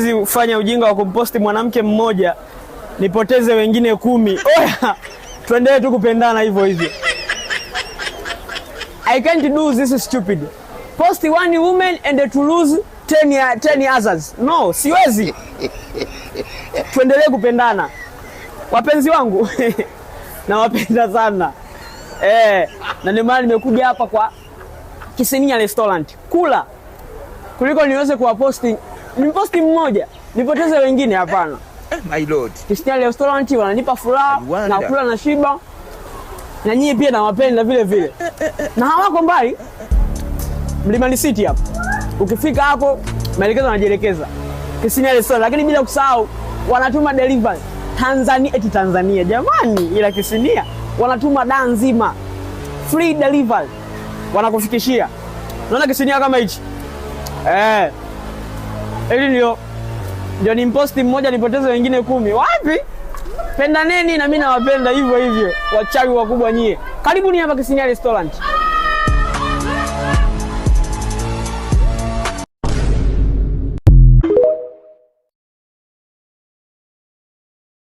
Siwezi kufanya ujinga wa kumposti mwanamke mmoja nipoteze wengine 10. Oya, tuendelee tu kupendana hivyo hivyo. I can't do this stupid. Post one woman and to lose 10 others. No, siwezi. Tuendelee kupendana. Wapenzi wangu, nawapenda sana. Na ndio maana nimekuja hapa kwa Kisinia Restaurant kula kuliko niweze kuwaposti, nimposti mmoja nipoteze wengine, hapana. My lord. Kisinia Restaurant wananipa furaha I wonder. Na kula na shiba, na nyinyi pia nawapenda vile vile, na hawako mbali, Mlimani City hapo. Ukifika hapo maelekezo wanajielekeza Kisinia Restaurant, lakini bila kusahau wanatuma delivery Tanzania, eti Tanzania jamani, ila Kisinia wanatuma Dar nzima, free delivery wanakufikishia. Unaona kisinia kama hichi ili ndio ni mposti mmoja nipoteze wengine 10. Wapi? Pendaneni na mimi nawapenda hivyo hivyo, wachawi wakubwa nyie. Karibuni hapa Kisinia Restaurant.